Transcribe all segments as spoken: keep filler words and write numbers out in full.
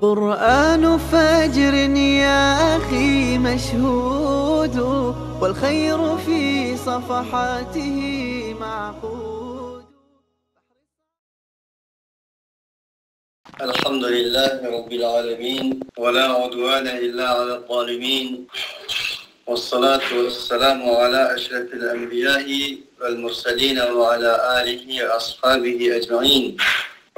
قرآن فجر يا أخي مشهود، والخير في صفحاته معقود. الحمد لله رب العالمين، ولا عدوان إلا على الظالمين، والصلاة والسلام على أشرف الأنبياء والمرسلين وعلى آله وأصحابه أجمعين.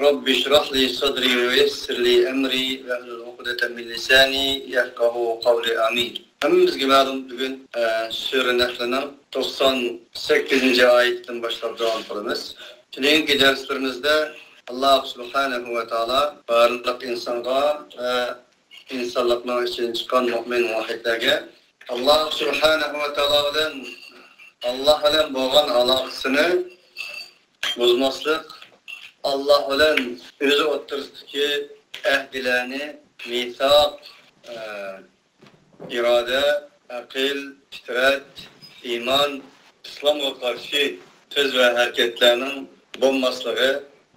رب اشرح لي صدري ويسر لي أمري واحلل عقدة من لساني يفقهوا قولي. آمين. ھەممىمىزگە مەلۇم، بۈگۈن، ئە، سۈرە نەھلنىڭ توقسان سەككىزىنچى ئايىتىدىن باشلاپ داۋام قىلىمىز. كېيىنكى دەرسلىرىمىزدە ئاللاھ سۇبھانەھۇ ۋە تائالا بارلىق ئىنسانغا ۋە ئىنسانلىقنىڭ ئىچىدىن چىققان مۆمىن مۇۋەھھىدلەرگە ئاللاھ سۇبھانەھۇ ۋە تائالا بىلەن، ئاللاھ بىلەن بولغان ئالاقىسىنى بۇزماسلىق، ئاللاھ بىلەن ئۆزى ئوتتۇرىسىدىكى ئەھدىلەرنى، مىساق، ئە، ئىرادە، ئەقىل، پىترەت، ئىمان، ئىسلامغا قارشى سۆز ۋە ھەرىكەتلەرنىڭ بولماسلىقى،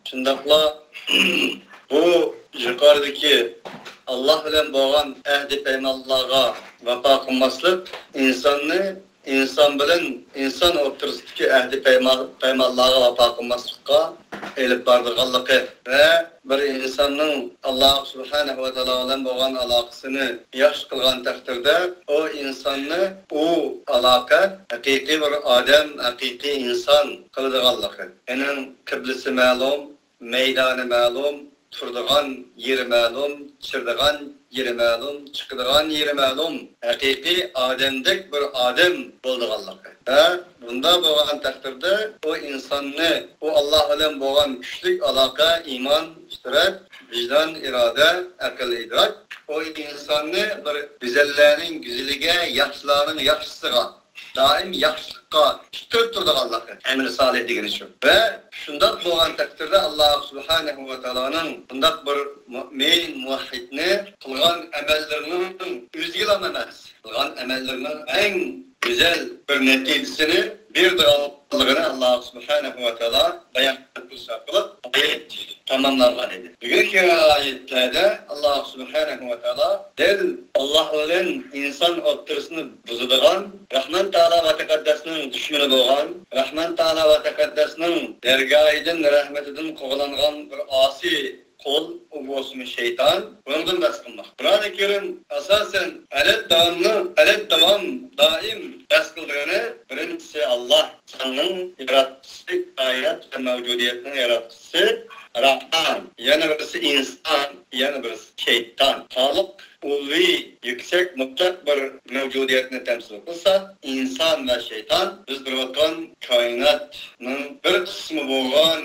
شۇنداقلا بۇ يۇقىرىدىكى ئاللاھ بىلەن بولغان ئەھدى پەيمانلارغا ۋاپا قىلماسلىق ئىنساننى ئىنسان بىلەن ئىنسان ئوتتۇرىسىدىكى ئەھدى پەيما-، پەيمانلارغا ۋاپا قىلماسلىققا ئېلىپ بارىدىغانلىقى ۋە بىر ئىنساننىڭ ئاللاھ سۇبھانەھۇ ۋە تائالا بىلەن بولغان ئالاقىسىنى ياخشى قىلغان تەقدىردە، ئۇ ئىنساننى ئۇ ئالاقە ھەقىقىي بىر ئادەم، ھەقىقىي ئىنسان قىلىدىغانلىقى، ئۇنىڭ قىبلىسى مەلۇم، مەيدانى مەلۇم، تۇرىدىغان يېرى مەلۇم، چىرىدىغان يېرى مەلۇم، چىقىدىغان يېرى مەلۇم، ھەقىقىي ئادەمدەك بىر ئادەم بولىدىغانلىقى. ھە، بۇنداق بولغان تەقدىردە ئۇ ئىنساننى، ئۇ ئاللاھ بىلەن بولغان كۈچلۈك ئالاقە، ئىمان، پىترەت، ۋىجدان، ئىرادە، ئەقىل، ئىدراك، ئۇ ئىنساننى بىر گۈزەللەرنىڭ گۈزىلىگە، ياخشىلارنىڭ ياخشىسىغا، دائىم ياخشىلىققا ئىتتىرىپ تۇرىدىغانلىقى، ئەمەل سالىھ دېگىنى شۇ. ۋە شۇنداق بولغان تەقدىردە، ئاللاھ سۇبھانەھۇ ۋە تائالانىڭ بۇنداق بىر مۆمىن، مۇۋەھھىدنى قىلغان ئەمەللىرىنىڭ ئۆزىگىلا ئەمەس، قىلغان ئەمەللىرىنىڭ ئەڭ گۈزەل بىر نەتىجىسىنى بېرىدىغانلىقىنى ئاللاھ سۇبھانەھۇ ۋە تائالا بايان قىلىش ئارقىلىق ئايەت تاماملانغان ئىدى. بۈگۈنكى ئايەتلەردە ئاللاھ سۇبھانەھۇ ۋە تائالا دەل ئاللاھ بىلەن ئىنسان ئوتتۇرىسىنى بۇزىدىغان، رەھمان تائالا ۋە تەقەددەسنىڭ دۈشمىنى بولغان، رەھمان تائالا ۋە تەقەددەسنىڭ دەرگاھىدىن، رەھمىتىدىن قوغلانغان بىر ئاسىي قۇل، ئۇ بولسىمۇ شەيتان، بۇنىڭدىن بەھس قىلماق. قۇرئانى كەرىم ئاساسەن ئەلەت داۋامنى، ئەلەت داۋام دائىم بەھس قىلىدىغىنى بىرىنچىسى ئاللاھ، ئىنساننىڭ ياراتقۇچىسى، كائىنات ۋە مەۋجۇدىيەتنىڭ ياراتقۇچىسى رەھمان، يەنە بىرسى ئىنسان، يەنە بىرسى شەيتان. خالىق ئۇلۇۋى، يۈكسەك، مۇتلەق بىر مەۋجۇدىيەتنى تەمسىل قىلسا، ئىنسان ۋە شەيتان بىز تۇرۇۋاتقان كائىناتنىڭ بىر قىسمى بولغان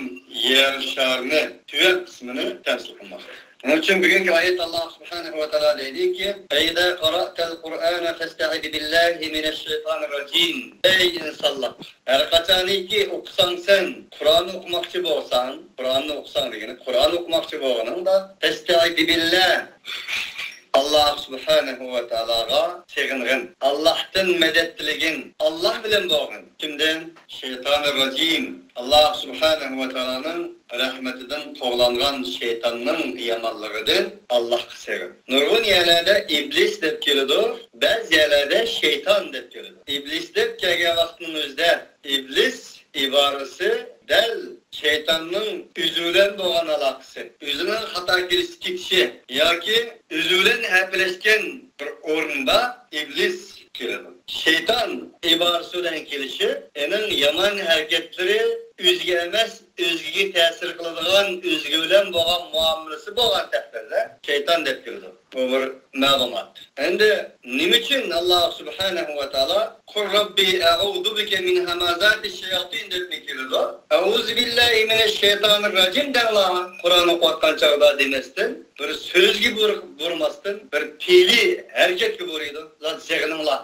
يەر شارىنى، تۆۋەن قىسمىنى تەمسىل قىلماقتا. شۇنىڭ ئۈچۈن بۈگۈنكى ئايەتتە ئاللاھ سۇبھانەھۇ ۋە تائالا دەيدىكى، فَإِذَا قَرَأْتَ الْقُرْآنَ فَاسْتَعِذْ بِاللَّهِ مِنَ الشَّيْطَانِ الرَّجِيمِ. ئەي ئىنسانلار، ھەر قاچانكى ئوقۇساڭ سەن، قۇرئاننى ئوقۇماقچى بولساڭ، قۇرئاننى ئوقۇساڭ دېگىنى، قۇرئان ئوقۇماقچى بولغىنىڭدا، فَاسْتَعِذْ بِاللَّهِ، ئاللاھ سۇبھانەھۇ ۋە تائالاغا سېغىنغىن، ئاللاھتىن مەدەت تىلىگىن، ئاللاھ بىلەن بولغىن. كىمدىن؟ شەيتانىر راجىم. ئاللاھ سۇبھانەھۇ ۋە تائالانىڭ رەھمىتىدىن قوغلانغان شەيتاننىڭ يامانلىقىدىن ئاللاھقا سېغىن. نۇرغۇن يەرلەردە ئىبلىس دەپ كېلىدۇ، بەزى يەرلەردە شەيتان دەپ كېلىدۇ. ئىبلىس دەپ كەلگەن ۋاقىتنىڭ ئۆزىدە ئىبلىس ئىبارىسى دەل شەيتاننىڭ ئۆزى بىلەن بولغان ئالاقىسى، ئۆزىنىڭ خاتا كېلىشى كېتىشى ياكى ئۆزى بىلەن ھەپىلەشكەن بىر ئورۇندا ئىبلىس كېلىدۇ. شەيتان ئىبارىسى بىلەن كېلىشى، ئېنىڭ يامان ھەرىكەتلىرى ئۆزىگە ئەمەس، ئۆزگىگە تەسىر قىلىدىغان، ئۆزگە بىلەن بولغان مۇئامىلىسى بولغان تەقدىردە شەيتان دەپ كېلىدۇ. بۇ بىر مەلۇمات. ئەمدى نېمە ئۈچۈن ئاللاھ سۇبھانەھۇ ۋە تائالا «قۇل رەببى ئەئۇزۇ بىكە مىن ھەمەزاتىش شەياتىن» دەپمۇ كېلىدۇ؟ «ئەئۇزۇ بىللاھى مىنەش شەيتانىر راجىم» دەڭلار، قۇرئان ئوقۇۋاتقان چاغدا دېمەستىن، بىر سۆزگە بۇر-، بۇرماستىن، بىر پېئىلىي ھەرىكەتكە بۇرىدۇ. «سېغىنىڭلار،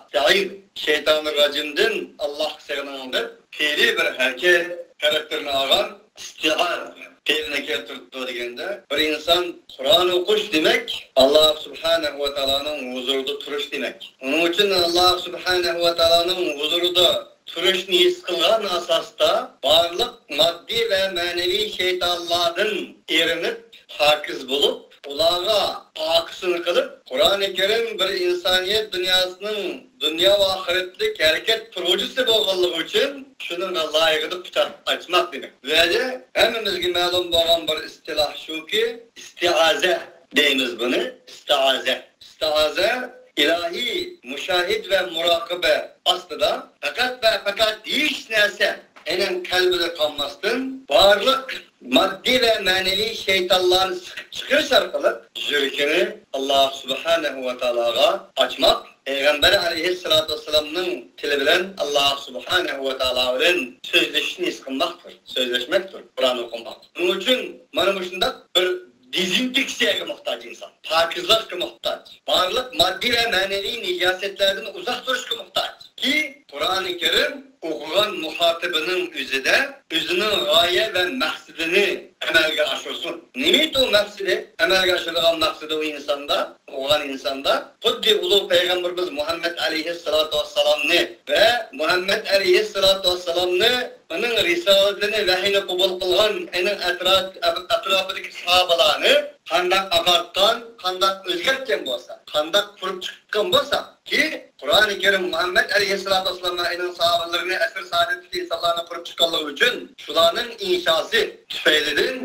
شەيتانىر راجىمدىن ئاللاھقا سېغىنىڭ» دەپ، پېئىلىي بىر ھەرىكەت خاراكتېرىنى ئالغان ئىستىئارە پېئىلنى كەلتۈرىدۇ دېگەندە، بىر ئىنسان قۇرئان ئوقۇش دېمەك، ئاللاھ سۇبھانەھۇ ۋە تائالانىڭ ھۇزۇرىدا تۇرۇش دېمەك. ئۇنىڭ ئۈچۈن ئاللاھ سۇبھانەھۇ ۋە تائالانىڭ ھۇزۇرىدا تۇرۇشنى ھېس قىلغان ئاساستا، بارلىق ماددىي ۋە مەنىۋى شەيتانلاردىن ئېرىنىپ، پاكىز بولۇپ، ئۇلارغا ئارقىسىنى قىلىپ، قۇرئانى كەرىم بىر ئىنسانىيەت دۇنياسىنىڭ دۇنيا ۋە ئاخىرەتلىك ھەرىكەت تۇرغۇچىسى بولغانلىقى ئۈچۈن شۇنىڭغا لايىقىدا قۇچاق ئاچماق دېمەك. بۇ يەردە ھەممىمىزگە مەلۇم بولغان بىر ئىستىلاھ شۇكى، ئىستىئازە دەيمىز بۇنى. ئىستىئازە. ئىستىئازە ئىلاھىي مۇشاھىدە ۋە مۇراقىبە ئاستىدا پەقەت ۋە پەقەت ھېچ نەرسە ئېنىڭ قەلبىدە قالماستىن، بارلىق ماددىي ۋە مەنىۋى شەيتانلارنى سىقىپ چىقىرىش ئارقىلىق يۈرىكىنى ئاللا سۇبھانەھۇ ۋە تائالاغا ئاچماق، پەيغەمبەر ئەلەيھىسسالاتۇ ۋەسسالامنىڭ تىلى بىلەن ئاللا سۇبھانەھۇ ۋە تائالا بىلەن سۆزلىشىشنى ھېس قىلماقتۇر، سۆزلەشمەكتۇر، قۇرئان ئوقۇماق. بۇنىڭ ئۈچۈن مانا مۇشۇنداق بىر دېزىنفېكسىيەگە موھتاج ئىنسان، پاكىزلاشقا موھتاج. بارلىق ماددىي ۋە مەنىۋى نىجاسەتلەردىن ئۇزاق تۇرۇشقا موھتاج. كى، قۇرئانى كەرىم ئوقۇغان مۇخاتىبىنىڭ ئۆزىدە ئۆزىنىڭ غايە ۋە مەقسىتىنى ئەمەلگە ئاشۇرسۇن. نېمىدۇ مەقسىتى؟ ئەمەلگە ئاشۇرىدىغان مەقسىتى ئۇ ئىنساندا، ئوقۇغان ئىنساندا خۇددى ئۇلۇغ پەيغەمبىرىمىز مۇھەممەد ئەلەيھىسسالاتۇ ۋەسسالامنى ۋە مۇھەممەد ئەلەيھىسسالاتۇ ۋەسسالامنى ئۇنىڭ رىسالىتىنى، ۋەھىينى قوبۇل قىلغان ئېنىڭ ئەترا-، ئەتراپىدىكى ساھابىلارنى قانداق ئاقارتقان، قانداق ئۆزگەرتكەن بولسا، قانداق قۇرۇپ چىققان بولسا، كى، قۇرئانى كەرىم مۇھەممەد ئەلەيھىسسالاتۇ ۋەسسالام ۋە ئېنىڭ ساھابىلىرىنى ئەسىر سائادەتتىكى ئىنسانلارنى قۇرۇپ چىققانلىقى ئۈچۈن شۇلارنىڭ ئىنشاسى تۈپەيلىدىن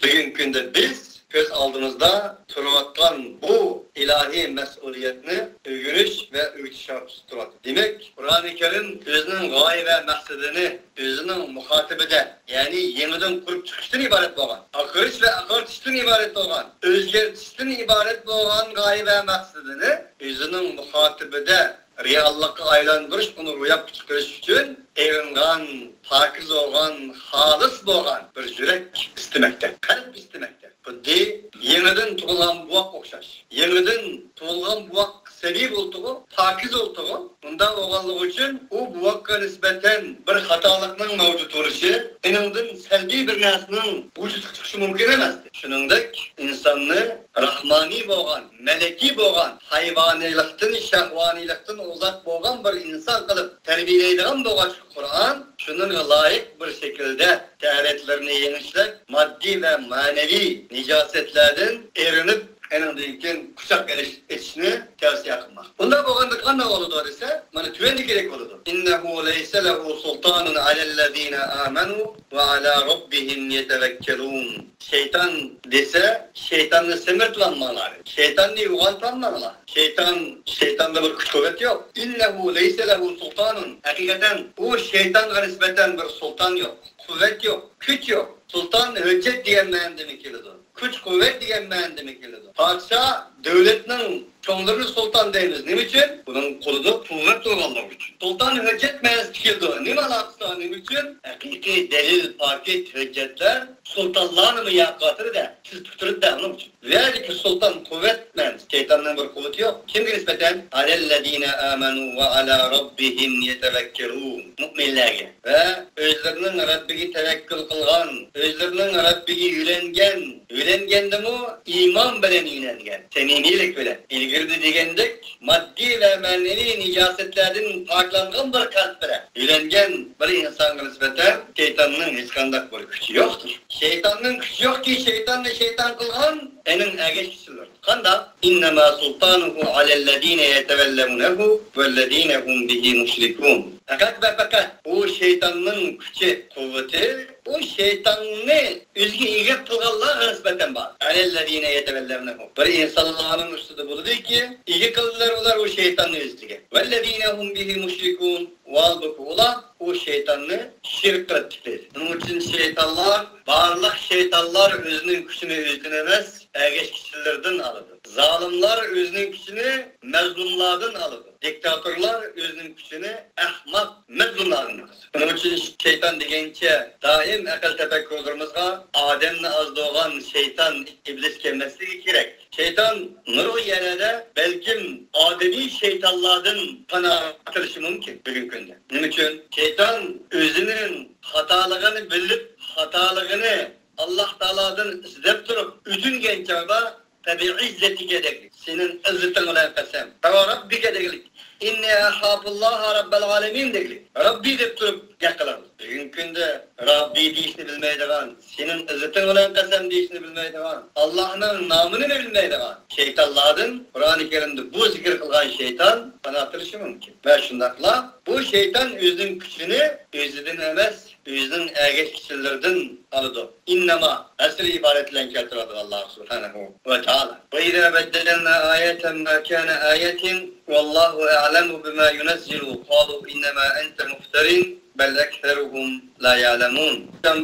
بۈگۈنكى كۈندە بىز كۆز ئالدىمىزدا تۇرۇۋاتقان بۇ ئىلاھىي مەسئۇلىيەتنى ئۆگىنىش ۋە ئۆگىتىش شەرتىدە تۇرۇۋاتىدۇ. دېمەك، قۇرئانى كەرىم ئۆزىنىڭ غايە ۋە مەقسىتىنى، ئۆزىنىڭ مۇخاتىبىدە، يەنى يېڭىدىن قۇرۇپ چىقىشتىن ئىبارەت بولغان، ئاقىرىش ۋە ئاقارتىشتىن ئىبارەت بولغان، ئۆزگەرتىشتىن ئىبارەت بولغان غايە ۋە مەقسىتىنى ئۆزىنىڭ مۇخاتىبىدە رېئاللىققا ئايلاندۇرۇش، ئۇنى روياپقا چىقىرىش ئۈچۈن ئېرىنغان، پاكىز بولغان، خالىس بولغان بىر يۈرەك ئىستىمەكتە، قەلب ئىستىمەكتە. خۇددى يېڭىدىن تۇغۇلغان بوۋاققا ئوخشاش. يېڭىدىن تۇغۇلغان بوۋاق سەبىي بولىدىغۇ، پاكىز بولىدىغۇ. ئۇنداق بولغانلىقى ئۈچۈن ئۇ بوۋاققا نىسبەتەن بىر خاتالىقنىڭ مەۋجۇت بولۇشى، ئېنىڭدىن سەلبىي بىر نەرسىنىڭ ۋۇجۇدقا چىقىشى مۇمكىن ئەمەس. شۇنىڭدەك ئىنساننى راھمانىي بولغان، مەلىكىي بولغان، ھايۋانىيلىقتىن، شەھۋانىيلىقتىن ئۇزاق بولغان بىر ئىنسان قىلىپ تەربىيەلەيدىغان بولغاچقا قۇرئان، شۇنىڭغا لايىق بىر شەكىلدە دەۋەتلىرىنى يېڭىشلەپ، ماددىي ۋە مەنىۋى نىجاسەتلەردىن ئېرىنىپ، ئېنىڭدىن كېيىن قۇچاق ئېلىش، ئېچىشنى تەۋسىيە قىلماق. بۇنداق بولغاندا قانداق بولىدۇ دېسە، مانا تۆۋەندىكىدەك بولىدۇ. إنه ليس له سلطان على الذين آمنوا وعلى ربهم يتوكلون. شەيتان دېسە، شەيتاننى سېمىرتىۋالماڭلار. شەيتاننى يوغانتىۋالماڭلار. شەيتان، شەيتاندا بىر كۈچ-قۇۋۋەت يوق. إنه ليس له سلطان. ھەقىقەتەن ئۇ شەيتانغا نىسبەتەن بىر سۇلتان يوق، قۇۋۋەت يوق، كۈچ يوق. سۇلتان ھۆججەت دېگەن مەنىدىمۇ كېلىدۇ. كۈچ-قۇۋۋەت دېگەن مەنىدىمۇ كېلىدۇ. پادىشاھ دۆلەتنىڭ چوڭلىرىنى سۇلتان دەيمىز. نېمە ئۈچۈن؟ بۇنىڭ قولىدا قۇۋۋەت بولغانلىقى ئۈچۈن. سۇلتان ھۆججەت مەنىسىدە كېلىدۇ. نېمە ئالاقىسى بار؟ نېمە ئۈچۈن؟ ھەقىقىي دەلىل، پاكىت، ھۆججەتلەر سۇلتانلارنىمۇ ياقىۋاتىدۇ-دە، تىز تۇتۇرىدۇ-دە ئۇنىڭ ئۈچۈن. بۇ يەردىكى سۇلتان قۇۋۋەت مەنىسى. شەيتاننىڭ بىر قۇۋۋىتى يوق. كىمگە نىسبەتەن؟ على الذين آمنوا وعلى ربهم يتوكلون. مۇئمىنلەرگە ۋە ئۆزلىرىنىڭ رەببىگە تەۋەككۈل قىلغان، ئۆزلىرىنىڭ رەببىگە يۆلەنگەن، يۆلەنگەندىمۇ ئىمان بىلەن يۆلەنگەن، سەمىمىيلىك بىلەن. ئىلگىرىدە دېگەندەك، ماددىي ۋە مەنىۋى نىجاسەتلەردىن پاكلانغان بىر قەلب بىلەن يۆلەنگەن بىر ئىنسانغا نىسبەتەن شەيتاننىڭ ھېچقانداق بىر كۈچى يوقتۇر. شەيتاننىڭ كۈچى يوقكى، شەيتاننى شەيتان قىلغان ئېنىڭ ئەگەشكۈچىلىرى. قانداق؟ إنما سلطانه على الذين يتولونه والذين هم به مشركون. پەقەت ۋە پەقەت ئۇ شەيتاننىڭ كۈچى، قۇۋۋىتى ئۇ شەيتاننى ئۆزىگە ئىگە قىلغانلارغا نىسبەتەن بار. على الذين يتولونه. بىر ئىنسانلارنىڭ ئۈستىدە بولىدۇكى، ئىگە قىلىدۇ ئۇلار ئۇ شەيتاننى ئۆزىگە. والذين هم به مشركون. ۋاھالبۇكى ئۇلار ئۇ شەيتاننى شېرىك قىلىپ تىكلەيدۇ. شۇنىڭ ئۈچۈن شەيتانلار، بارلىق شەيتانلار ئۆزىنىڭ كۈچىنى ئۆزىدىن ئەمەس، ئەگەشكۈچىلىرىدىن ئالىدۇ. زالىملار ئۆزىنىڭ كۈچىنى مەزلۇملاردىن ئالىدۇ. دىكتاتورلار ئۆزىنىڭ كۈچىنى ئەخمەق مەزلۇملاردىن ئالىدۇ. شۇنىڭ ئۈچۈن شەيتان دېگەنچە دائىم ئەقىل تەپەككۇرلىرىمىزغا ئادەمنى ئازدۇرغان شەيتان ئىبلىسكە ئەمەسلىكى كېرەك. شەيتان نۇرغۇن يەرلەردە بەلكىم ئادەمىي شەيتانلاردىن پانا تىلىشى مۇمكىن بۈگۈنكى كۈندە. نېمە ئۈچۈن؟ شەيتان ئۆزىنىڭ خاتالىقىنى بىلىپ، خاتالىقىنى ئاللاھ تائالادىن ئىزدەپ تۇرۇپ ئۆتۈنگەن چاغدا، فبعزتك دەگلىك، سېنىڭ ئىززىتىڭ بىلەن قەسەم، وربك دەگلىك، «ئىننى ئەخافۇللاھە رەببەل ئالەمىن» دېگىلى. رەببى دەپ تۇرۇپ گەپ قىلىمىز. بۈگۈنكى كۈندە رەببى دېيىشنى بىلمەيدىغان، سېنىڭ ئىززىتىڭ بىلەن قەسەم دېيىشنى بىلمەيدىغان، ئاللاھنىڭ نامىنى بىلمەيدىغان شەيتانلاردىن قۇرئانى كەرىمدە بۇ زىكىر قىلغان شەيتان پاناھ تىلىشى مۇمكىن. ۋە شۇنداقلا بۇ شەيتان ئۆزىنىڭ كۈچىنى ئۆزىدىن ئەمەس، ئۆزىنىڭ ئەگەشكۈچىلىرىدىن ئالىدۇ. ئىننەما، ھەسر ئىبارەت بىلەن كەلتۈرۈۋاتىدۇ ئاللاھ سۇبھانەھۇ ۋە تائالا. «ۋە ئىزا بەددەلنا ئايەتەن مەكانە ئايەتىن ۋەللاھۇ ئەئلەمۇ بىما يۇنەززىلۇ قالۇ ئىننەما ئەنتە مۇفتەرىن بەل ئەكسەرۇھۇم لا يەئلەمۇن.»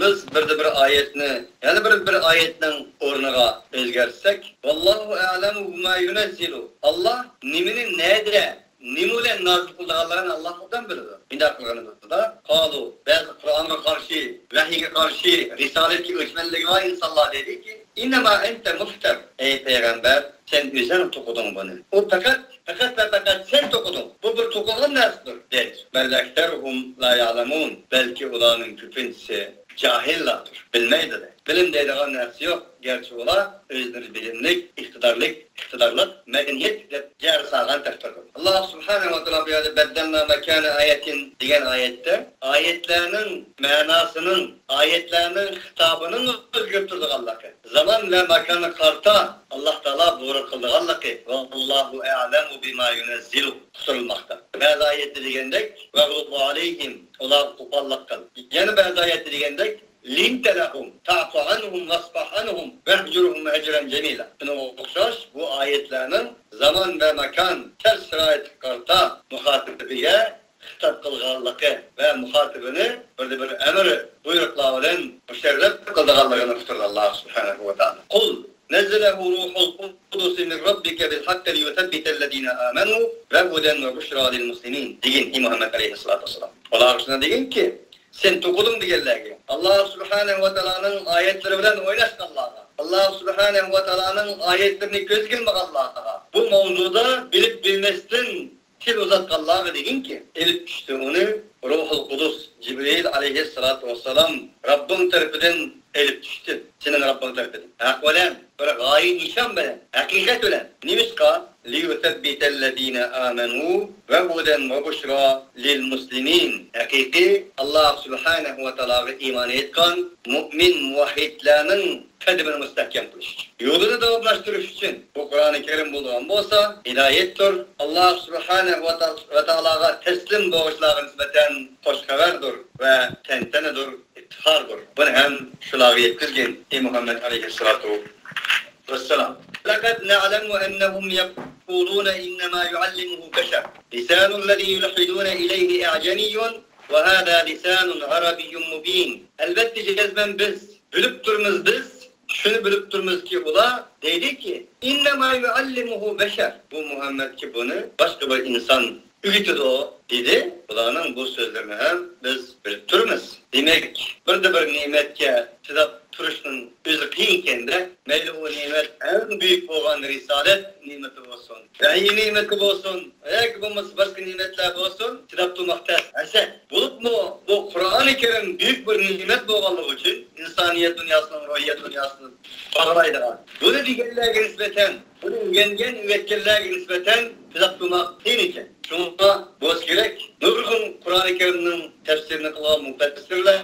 بىز بىردە بىر ئايەتنى يەنە بىر، بىر ئايەتنىڭ ئورنىغا ئۆزگەرتسەك، ۋەللاھۇ ئەئلەمۇ بىما يۇنەززىلۇ، ئاللاھ نېمىنى نەدە نېمە بىلەن نازىل قىلىدىغانلىقىنى ئاللاھ ئوبدان بىلىدۇ. مۇنداق قىلغىنىمىزدا، قالۇ، بەزى قۇرئانغا قارشى، ۋەھىيگە قارشى، رىسالەتكە ئۆچمەنلىگەن ئىنسانلار دەيدۇكى، ئىننەما ئەنتە مۇفتەر. ئەي پەيغەمبەر، سەن ئۆزۈڭ توقۇدۇڭ بۇنى. ئۇ پەقەت، پەقەت ۋە پەقەت سەن توقۇدۇڭ. بۇ بىر توقۇلغان نەرسىدۇر، دەيدۇ. بەل ئەكسەرۇھۇم لا يەئلەمۇن. بەلكى ئۇلارنىڭ كۆپىنچىسى جاھىللاردۇر، بىلمەيدۇ. بىلىم دەيدىغان نەرسە يوق، گەرچە ئۇلار ئۆزلىرى بىلىملىك، ئىقتىدارلىق، ئىقتىدارلىق، مەدەنىيەت دەپ جار سالغان تەقدىردە. ئاللاھ سۇبھانەھۇ ۋە تائالا بۇ يەردە بەددەلنا مەكانە ئايەتىن دېگەن ئايەتتە ئايەتلەرنىڭ مەناسىنىڭ، ئايەتلەرنىڭ خىتابىنىڭ ئۆزگىرىپ تۇرىدىغانلىقى، زامان ۋە ماكانغا قارىتا ئاللاھ تائالا بۇيرۇق قىلىدىغانلىقى، ۋەللاھۇ ئەئلەمۇ بىما يۇنەززىلۇ، قۇتۇرۇلماقتا. بەزى ئايەتتە دېگەندەك، ۋەغلۇب ئەلەيھىم، ئۇلارغا قوپاللىق قىل. يەنە بەزى ئايەتتە دېگەندەك، لىنتە لەھۇم، فەئفۇ ئەنھۇم، ۋەسفەھ ئەنھۇم، ۋەھجۇرھۇم ھەجرەن جەمىلا. شۇنىڭغا ئوخشاش بۇ ئايەتلەرنىڭ زامان ۋە ماكان، تەس شارائىتقا قارىتا مۇخاتىبىگە خىتاب قىلغانلىقى ۋە مۇخاتىبىنى بىردە بىر ئەمر، بۇيرۇقلار بىلەن مۇشەررەپ قىلىدىغانلىقىنى ئۇقتۇردى ئاللاھ سۇبھانەھۇ ۋە تائالا. قۇل نەززەلەھۇ روھۇل قۇدۇسۇ مىن رەببىكە بىل ھەققى لىيۇسەببىتەللەزىنە ئامەنۇ ۋە ھۇدەن ۋە بۇشرا لىل مۇسلىمىن دېگىن، ئى مۇھەممەد ئەلەيھىسسالاتۇ ۋەسسالام. ئۇلارغا شۇنداق دېگىنكى، سەن توقۇدۇڭ دېگەنلەرگە، ئاللاھ سۇبھانەھۇ ۋە تائالانىڭ ئايەتلىرى بىلەن ئويناشقانلارغا، ئاللاھ سۇبھانەھۇ ۋە تائالانىڭ ئايەتلىرىنى كۆزگە ئىلمىغانلارغا، بۇ مەۋزۇدا بىلىپ بىلمەستىن تىل ئۇزاتقانلارغا دېگىنكى، ئېلىپ چۈشتى ئۇنى روھۇل قۇدۇس، جىبرىئىل ئەلەيھىسسالاتۇ ۋەسسالام، رەببىڭ تەرىپىدىن ئېلىپ چۈشتى، سېنىڭ رەببىڭ تەرىپىدىن. ھەق بىلەن، بىر غايە نىشان بىلەن، ھەقىقەت بىلەن. نېمىشقا؟ لىيۇسەببىتەللەزىنە ئامەنۇ ۋە ھۇدەن ۋە بۇشرا لىل مۇسلىمىن. ھەقىقىي ئاللاھ سۇبھانەھۇ ۋە تائالاغا ئىمان ئېيتقان مۇئمىن مۇۋەھھىدلەرنىڭ قەدىمىنى مۇستەھكەم قىلىش ئۈچۈن، يولىنى داۋاملاشتۇرۇش ئۈچۈن. بۇ قۇرئانى كەرىم بولىدىغان بولسا، ھىدايەتتۇر، ئاللاھ سۇبھانەھۇ ۋە تائالا، ۋە تائالاغا تەسلىم بولغۇچىلارغا نىسبەتەن خۇش خەۋەردۇر ۋە تەنتەنىدۇر، ئىپتىخاردۇر. بۇنى ھەم شۇلارغا يەتكۈزگىن، ئى مۇھەممەد ئەلەيھىسسالاتۇ ۋەسسالام. لەقەد نەئلەمۇ ئەننەھۇم يەقۇلۇنە ئىننەما يۇئەللىمۇھۇ بەشەر. لىسانۇللەزى يۇلھىدۇنە ئىلەيھى ئەئجەمىييۇن ۋە ھازا لىسانۇن ئەرەبىييۇن مۇبىن. ئەلۋەتتە جەزمەن بىز بىلىپ تۇرىمىز، بىز شۇنى بىلىپ تۇرىمىزكى، ئۇلار دەيدىكى، ئىننەما يۇئەللىمۇھۇ بەشەر، بۇ مۇھەممەدكە بۇنى باشقا بىر ئىنسان ئۆگىتىدۇ، دېدى. بۇلارنىڭ بۇ سۆزلىرىنى ھەم بىز بىلىپ تۇرىمىز. دېمەك، بىردە بىر نېمەتكە چىداپ تۇرۇشنىڭ ئۆزى قىيىن ئىكەن-دە. مەيلى ئۇ نېمەت ئەڭ بۈيۈك بولغان رىسالەت نېمىتى بولسۇن، ۋەھىي نېمىتى بولسۇن، ياكى بولمىسا باشقا نېمەتلەر بولسۇن، چىداپ تۇرماق تەس. ھەسەت. بولۇپمۇ بۇ قۇرئانى كەرىم بۈيۈك بىر نېمەت بولغانلىقى ئۈچۈن ئىنسانىيەت دۇنياسىنىڭ روھىيەت دۇنياسىنى باغلايدىغان. بۇنى دېگەنلەرگە نىسبەتەن، بۇنى ئۆگەنگەن، ئۆگەتكەنلەرگە نىسبەتەن چىداپ تۇرماق قىيىن ئىكەن. شۇڭا بولسا كېرەك، نۇرغۇن قۇرئانى كەرىمنىڭ تەپسىرىنى قىلغان مۇپەسسىرلەر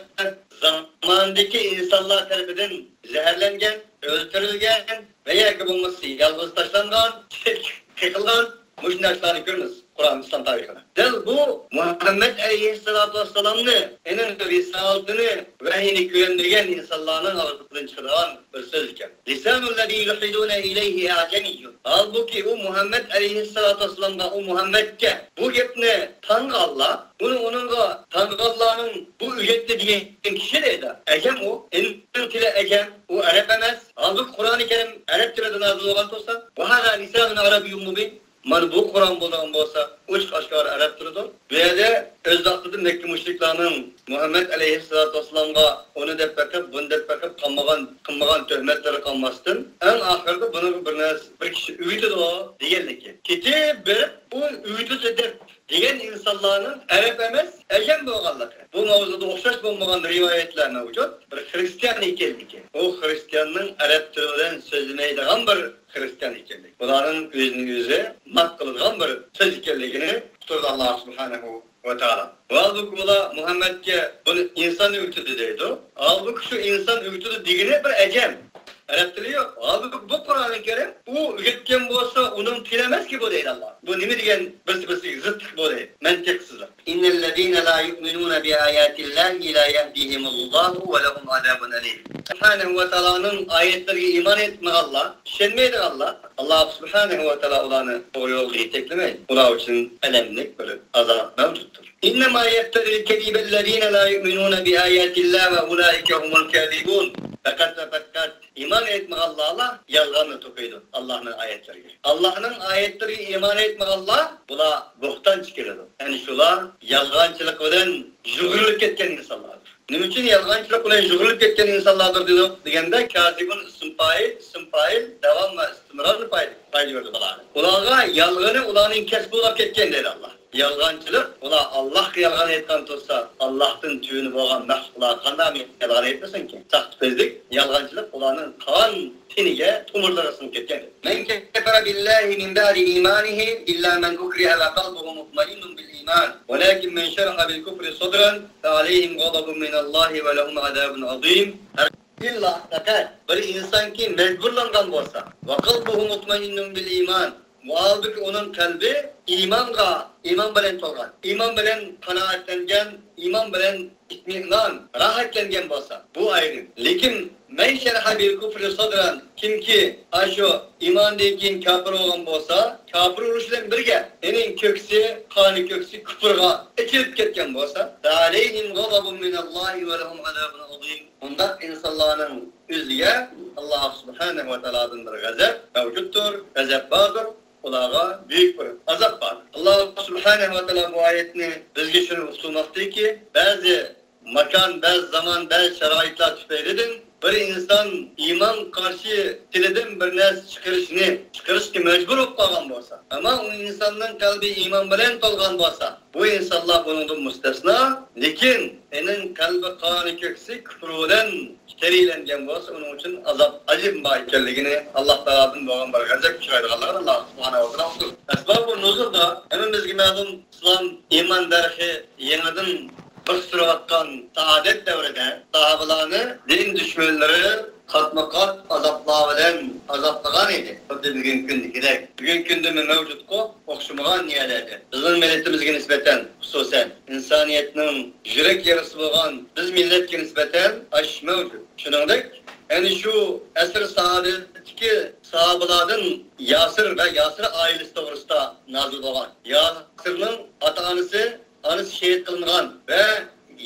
زاماندىكى ئىنسانلار تەرىپىدىن زەھەرلەنگەن، ئۆلتۈرۈلگەن ۋە ياكى بولمىسا يالغۇز تاشلانغان، چەتكە قېقىلغان، مۇشۇنداق ئىشلارنى كۆرىمىز قۇرئان، ئىسلام تارىخىدا. دەل بۇ مۇھەممەد ئەلەيھىسسالاتۇ ۋەسسالامنى، ئۇنىڭ رىسالىتىنى، ۋەھىينى كۆرەلمىگەن ئىنسانلارنىڭ ئاغزىدىن چىقىدىغان بىر سۆز ئىكەن. لىسانۇللەزى يۇلھىدۇنە ئىلەيھى ئەئجەمىييۇن. ھالبۇكى، ئۇ مۇھەممەد ئەلەيھىسسالاتۇ ۋەسسالامغا، ئۇ مۇھەممەدكە بۇ گەپنى تاڭغانلار، بۇنى ئۇنىڭغا تاڭغانلارنىڭ بۇ ئۆگەتتى دېگەن كىشى دەيدۇ، ئەجەم ئۇ، ئۇنىڭ تىلى ئەجەم، ئۇ ئەرەب ئەمەس. ھالبۇكى، قۇرئانى كەرىم ئەرەب تىلىدا نازىل بولغان تۇرسا، ۋە ھازا لىسانۇن ئەرەبىييۇن مۇبىن. مانا بۇ قۇرئان بولىدىغان بولسا، ئوچۇق ئاشكارا ئەرەب تىلىدۇر. بۇ يەردە ئۆز ۋاقتىدا مەككە مۇشرىكلارنىڭ مۇھەممەد ئەلەيھىسسالاتۇ ۋەسسالامغا ئۇنى دەپ بېقىپ، بۇنى دەپ بېقىپ، قىلمىغان، قىلمىغان تۆھمەتلىرى قالماستىن، ئەڭ ئاخىرىدا بۇنىڭغا بىر نەرسە، بىر كىشى ئۆگىتىدۇ دېگەنلىكى. كېتىپ بېرىپ، ئۇ ئۆگىتىدۇ دەپ دېگەن ئىنسانلارنىڭ ئەرەب ئەمەس، ئەجەم بولغانلىقى. بۇ ماۋزۇدا ئوخشاش بولمىغان رىۋايەتلەر مەۋجۇت. بىر خرىستىيان ئىكەنلىكى. ئۇ خرىستىياننىڭ ئەرەب تىلى بىلەن سۆزلىمەيدىغان بىر خرىستىيان ئىكەنلىكى. بۇلارنىڭ ئۆزىنى ئۆزى مات قىلىدىغان بىر سۆز ئىكەنلىكىنى تۇرىدۇ ئاللا سۇبھانەھۇ ۋە تائالا. ھالبۇكى، ئۇلار مۇھەممەدكە بۇنى ئىنسان ئۆگىتىدۇ دەيدۇ. ھالبۇكى، شۇ ئىنسان ئۆگىتىدۇ دېگىنى بىر ئەجەم. ئەرەب تىلى يوق. ھالبۇكى، بۇ قۇرئانى كەرىم ئۇ ئۆگەتكەن بولسا، ئۇنىڭ تىلى ئەمەسكى بۇ دەيدۇ ئاللا. بۇ نېمە دېگەن بىرسى بىرسىگە زىتلىق بۇ دەيدۇ. مەنتىقسىزلىق. إن الذين لا يؤمنون بآيات الله لا يهديهم الله ولهم عذاب أليم. سۇبھانەھۇ ۋە تائالانىڭ ئايەتلىرىگە ئىمان ئېيتمىغانلار، ئىشەنمەيدىغانلار، ئاللا سۇبھانەھۇ ۋە تائالا ئۇلارنى توغرا يولغا يېتەكلىمەيدۇ. ئۇلار ئۈچۈن ئەلەملىك بىر ئازاب مەۋجۇتتۇر. إنما يفتري الكذب الذين لا يؤمنون بآيات الله وأولئك هم الكاذبون. پەقەت ۋە پەقەت ئىمان ئېيتمىغانلارلا يالغاننى توقۇيدۇ ئاللانىڭ ئايەتلىرىگە. ئاللانىڭ ئايەتلىرىگە ئىمان ئېيتمىغانلار، بۇلار بوھتانچى كېلىدۇ. يەنى شۇلار يالغانچىلىق بىلەن يۇغۇرۇلۇپ كەتكەن ئىنسانلاردۇر. نېمە ئۈچۈن يالغانچىلىق بىلەن يۇغۇرۇلۇپ كەتكەن ئىنسانلاردۇر دېدۇق دېگەندە، كازىبۇن ئىسىم پائىل، ئىسىم پائىل، داۋام ۋە ئىستىمرارنى پايدا، پايدا بېرىدۇ بۇلارغا. ئۇلارغا يالغىنى ئۇلارنىڭ كەسپى بولۇپ كەتكەن دەيدۇ ئاللا. يالغانچىلىق، ئۇلار ئاللاھقا يالغان ئېيتقان تۇرسا، ئاللاھتىن تۆۋىنى بولغان مەخلۇقلارغا قانداق يالغان ئېيتمىسۇنكى؟ ساختىپەزلىك، يالغانچىلىق ئۇلارنىڭ قان تېنىگە، تومۇرلىرىغا سىڭىپ كەتكەن. من كفر بالله من بعد إيمانه إلا من أكره وقلبه مطمئن بالإيمان ولكن من شرح بالكفر صدرا فعليهم غضب من الله ولهم عذاب عظيم. ئىللا، پەقەت بىر ئىنسانكى مەجبۇرلانغان بولسا، وقلبه مطمئن بالإيمان، ۋاھالبۇكى، ئۇنىڭ قەلبى ئىمانغا، ئىمان بىلەن تولغان، ئىمان بىلەن قانائەتلەنگەن، ئىمان بىلەن ئىتمىنان، راھەتلەنگەن بولسا، بۇ ئايرىم. لېكىن، من شرح بالكفر صدرا، كىمكى ئاشۇ ئىماندىن كېيىن كاپىر بولغان بولسا، كاپىر بولۇش بىلەن بىرگە، ئۇنىڭ كۆكسى، قانى كۆكسى كۇپرغا ئېچىلىپ كەتكەن بولسا، فعليهم غضب من الله ولهم عذاب عظيم. ئۇنداق ئىنسانلارنىڭ ئۆزىگە ئاللا سۇبھانەھۇ ۋە تائالادىن بىر غەزەپ مەۋجۇتتۇر، غەزەپ باردۇر، ئۇلارغا بۈيۈك بىر ئازاب باردۇر. ئاللا سۇبھانەھۇ ۋە تائالا بۇ ئايەتنى بىزگە شۇنى ئۇقتۇرماقتىكى، بەزى ماكان، بەزى زامان، بەزى شارائىتلار تۈپەيلىدىن بىر ئىنسان ئىمان قارشى تىلىدىن بىر نەرسە چىقىرىشنى، چىقىرىشقا مەجبۇر بولۇپ قالغان بولسا، ئەمما ئۇ ئىنساننىڭ قەلبى ئىمان بىلەن تولغان بولسا، بۇ ئىنسانلار بۇنىڭدىن مۇستەسنا، لېكىن ئېنىڭ قەلبى قانى كۆكسى كۇپۇر بىلەن كېرىيلەنگەن بولسا، ئۇنىڭ ئۈچۈن ئازاب ئەلىم بار ئىكەنلىكىنى، ئاللا تائالادىن بولغان بىر غەزەپ ئۇچرايدىغانلىقىنى ئاللا سۇبھانەھۇ ۋە تائالا ئۇقتۇرىدۇ. ئەسبابۇ نۇزۇلدا ھەممىمىزگە مەلۇم، ئىسلام ئىمان دەرىخى يېڭىدىن بىخ سۈرۈۋاتقان سائادەت دەۋرىدە ساھابىلارنى دىن دۈشمەنلىرى قاتمۇ قات ئازابلار بىلەن ئازابلىغان ئىدى. خۇددى بۈگۈنكى كۈندىكىدەك. بۈگۈنكى كۈندىمۇ مەۋجۇتقۇ، ئوخشىمىغان نىيەلەردە. بىزنىڭ مىللىتىمىزگە نىسبەتەن، خۇسۇسەن، ئىنسانىيەتنىڭ يۈرەك يارىسى بولغان بىز مىللەتكە نىسبەتەن ئاشۇ مەۋجۇت. شۇنىڭدەك، ئەنە شۇ ئەسىر سائادەتتىكى ساھابىلاردىن ياسىر ۋە ياسىر ئائىلىسى توغرىسىدا نازىل بولغان. ياسىرنىڭ ئاتا-ئانىسى، ئانىسى شېھىت قىلىنغان ۋە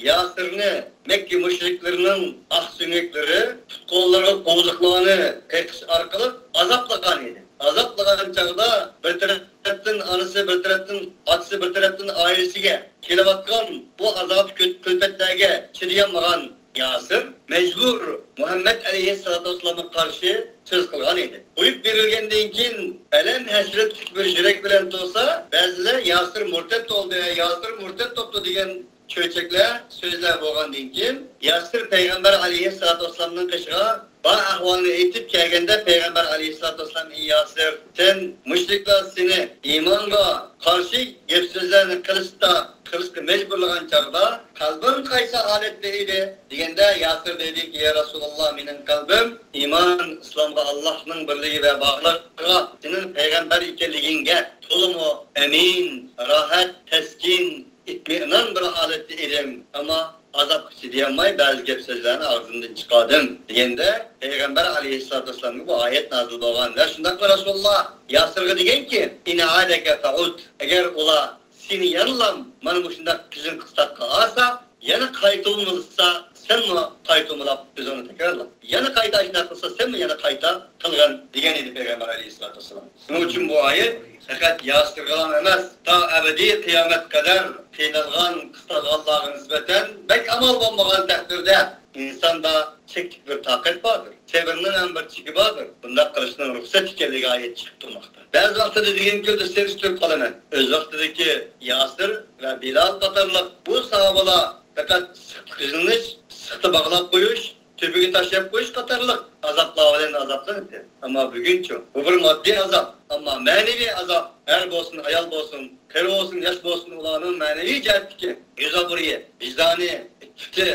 ياسىرنى مەككە مۇشرىكلىرىنىڭ ئاق سۆڭەكلىرى پۇت-قوللىرىغا قوۋزۇقلارنى قېقىش ئارقىلىق ئازابلىغان ئىدى. ئازابلىغان چاغدا بىر تەرەپتىن ئانىسى، بىر تەرەپتىن ئاتىسى، بىر تەرەپتىن ئائىلىسىگە كېلىۋاتقان بۇ ئازاب كۈل-، كۈلپەتلەرگە چىدىيالمىغان ياسىر مەجبۇر مۇھەممەد ئەلەيھىسسالاتۇ ۋەسسالامغا قارشى سۆز قىلغان ئىدى. قويۇپ بېرىلگەندىن كېيىن ئەلەم ھەسرەتلىك بىر يۈرەك بىلەن تۇرسا، بەزىلەر ياسىر مۇرتەت بولدى، ياسىر مۇرتەت بوپتۇ دېگەن چۆچەكلەر، سۆزلەر بولغاندىن كېيىن، ياسىر پەيغەمبەر ئەلەيھىسسالاتۇ ۋەسسالامنىڭ قېشىغا بار ئەھۋالنى ئېيتىپ كەلگەندە، پەيغەمبەر ئەلەيھىسسالاتۇ ۋەسسالام، ئى ياسىر، سەن مۇشرىكلار سېنى ئىمانغا قارشى گەپ سۆزلەرنى قىلىشتا، قىلىشقا مەجبۇرلىغان چاغدا قەلبىڭ قايسى ھالەتتە ئىدى؟ دېگەندە، ياسىر دېدىكى، يا رەسۇلاللا، مېنىڭ قەلبىم ئىمان، ئىسلامغا، ئاللاھنىڭ بىرلىكى ۋە بارلىقىغا، سېنىڭ پەيغەمبەر ئىكەنلىكىڭگە تولىمۇ ئەمىن، راھەت، تەسكىن، ئىتمىنان بىر ھالەتتە ئىدىم، ئەمما ئازابقا چىدىيالماي بەزى گەپ سۆزلەرنى ئاغزىمدىن چىقاردىم، دېگەندە، پەيغەمبەر ئەلەيھىسسالاتۇ ۋەسسالامغا بۇ ئايەت نازىل بولغان ۋە شۇنداقلا رەسۇلۇللا ياسىرغا دېگەنكى، ئىن ئادەكە فەئۇد، ئەگەر ئۇلار سېنى يەنىلا مانا مۇشۇنداق قىيىن قىستاققا ئالسا، يەنە قايتۇرمىسا، سەنمۇ قايتۇرمىلاپ ئۆزۈڭنى تەكرارلا. يەنە قايتا ئاشۇنداق قىلسا، سەنمۇ يەنە قايتا قىلغىن، دېگەن ئىدى پەيغەمبەر ئەلەيھىسسالاتۇ ۋەسسالام. شۇنىڭ ئۈچۈن بۇ ئايەت پەقەت ياسىرغىلا ئەمەس، تا ئەبەدىي قىيامەتكە قەدەر قىينالغان، قىستالغانلارغا نىسبەتەن بەك ئامال بولمىغان تەقدىردە، ئىنساندا چەكلىك بىر تاقەت باردۇر. سەۋرنىڭ ھەم بىر چېكى باردۇر. بۇنداق قىلىشنىڭ رۇخسەت ئىكەنلىكى ئايەت چىقىپ تۇرماقتا. بەزى ۋاقتىدا دېگەن كۈندە سېلىشتۇرۇپ قالىمەن. ئۆز ۋاقتىدىكى ياسىر ۋە بىلال قاتارلىق بۇ ساھابىلار پەقەت سىقتا قىينىلىش، سىقتا باغلاپ قويۇش، تۆپىگە تاشلاپ قويۇش قاتارلىق ئازابلار بىلەن ئازابلىنىدۇ. ئەمما بۈگۈنچۇ؟ بۇ بىر ماددىي ئازاب. ئەمما مەنىۋى ئازاب، ئەر بولسۇن، ئايال بولسۇن، قېرى بولسۇن، ياش بولسۇن، ئۇلارنىڭ مەنىۋى جەھەتتىكى يۈز ئابرۇيى، ۋىجدانى، ئىپپىتى،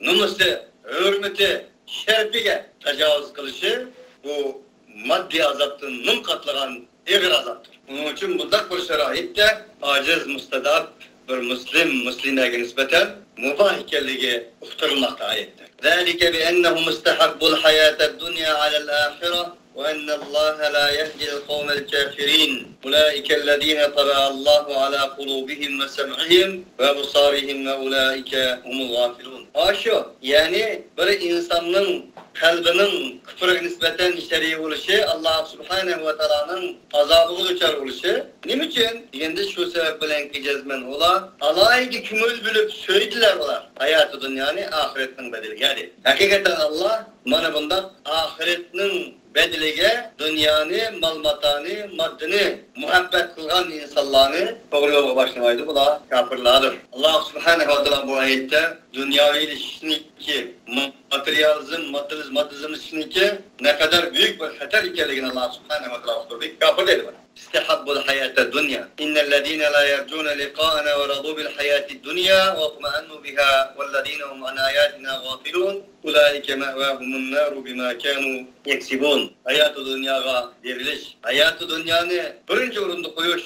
نومۇسى، ھۆرمىتى، شەرىپىگە تاجاۋۇز قىلىشى بۇ ماددىي ئازابتىن مىڭ قاتلىغان ئېغىر ئازابتۇر. ئۇنىڭ ئۈچۈن بۇنداق بىر شارائىتتا ئاجىز، مۇستەزئەپ بىر مۇسلىم، مۇسلىمەگە نىسبەتەن مۇباھ ئىكەنلىكى ئۇقتۇرۇلماقتا ئايەتتە. ذلك بأنهم استحبوا الحياة الدنيا على الآخرة وأن الله لا يهدي القوم الكافرين. أولئك الذين طبع الله على قلوبهم وسمعهم وأبصارهم وأولئك هم الغافلون. ئاشۇ، يەنى بىر ئىنساننىڭ قەلبىنىڭ كۇپرىغا نىسبەتەن شەرىئىي بولۇشى، ئاللا سۇبھانەھۇ ۋە تائالانىڭ ئازابىغا دۇچار بولۇشى. نېمە ئۈچۈن دېگەندە، شۇ سەۋەب بىلەنكى جەزمەن ئۇلار ئالاھىدە كۆڭۈل بۆلۈپ سۆيدىلەر ئۇلار ھاياتى دۇنيانى ئاخىرەتنىڭ بەدىلىگە دەپ. ھەقىقەتەن ئاللا مانا بۇنداق ئاخىرەتنىڭ بەدىلىگە دۇنيانى، مال-ماتانى، ماددىنى مۇھەببەت قىلغان ئىنسانلارنى توغرا يولغا باشلىمايدۇ، بۇلار كاپىرلاردۇر. ئاللا سۇبھانەھۇ ۋە تائالا بۇ ئايەتتە دۇنياۋىلىشىشنىڭكى، ماتېرىيالىزم، ماتېرىيالىزم، ماتېرىيالىزملىشىشنىڭكى نەقەدەر بۈيۈك بىر خەتەر ئىكەنلىكىنى ئاللا سۇبھانەھۇ ۋە تائالا ئۇقتۇردى. كاپىر دەيدۇ بۇنى. استحبوا الحياة الدنيا. إن الذين لا يرجون لقاءنا ورضوا بالحياة الدنيا واطمأنوا بها والذين هم عن آياتنا غافلون أولئك مأواهم النار بما كانوا يكسبون. ھاياتى دۇنياغا بېرىلىش، ھاياتى دۇنيانى بىرىنچى ئورۇندا قويۇش،